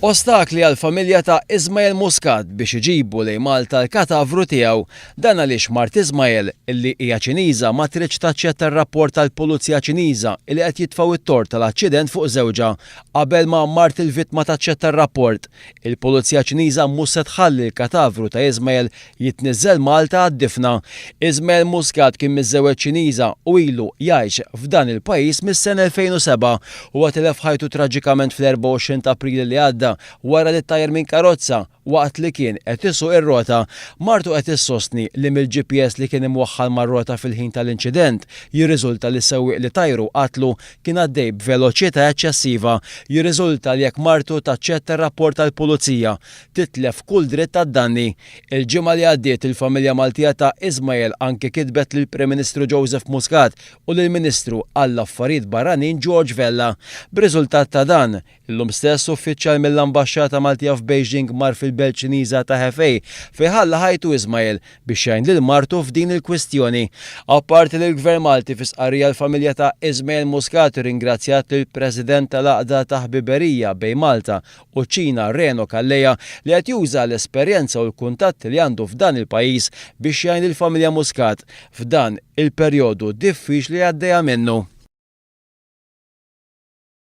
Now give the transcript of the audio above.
Ostakli għall-familja ta' Ismael Muscat biex iġibu lejn Malta l-katavru tiegħu. Dan għaliex mart Ismael, illi hija Ċiniża, ma tridx taċċetta r-rapport tal-Pulizija Ċiniża illi qed jitfgħu t-tort tal-aċċident fuq żewġha. Qabel ma mart il-vittma taċċetta r-rapport, il-Pulizija Ċiniża mhux se tħalli l-katavru ta' Ismael jitniżżel Malta għad-difna. Ismael Muscat kien miżżewweġ Ċiniża u ilu jgħix f'dan il-pajjiż mis-sena 2007. Huwa tilef ħajtu traġikament fl-24 ta' April li għadda wara li ttajjar minn karozza waqt li kien qed isuq ir-rota. Martu qed issostni li mill-GPS li kien imwaħħal mar-rota fil-ħin tal-inċident jirriżulta li s-sewwieq li tajru qatlu kien għaddej b'veloċità eċċessiva. Jirriżulta li jekk martu taċċetta r-rapport tal-Pulizija, titlef kull dritt għad-danni. Il-ġimgħa li għaddiet il-familja Maltija ta' Ismael anki kitbet lill-Prim Ministru Joseph Muscat u lill-Ministru għall-Affarijiet Barranin George Vella. B'riżultat ta' dan, illum stess uffiċjal mill-Ambaxxata Maltija f'Beijing mar fil-belt Ċiniża ta' Hefei fejn ħalla ħajtu Ismael biex jgħin lil martu f'din il-kwistjoni. Apparti li l-Gvern Malti fi stqarrija l-familja ta' Ismael Muscat irringrazzjat lill-President tal-Għaqda ta' Ħbiberija bejn Malta u ċ-Ċina Reno Calleja li qed juża l-esperjenza u l kuntatti li għandu f'dan il-pajjiż biex jgħin lill-familja Muscat f'dan il-perjodu diffiċli li għaddejja minnu.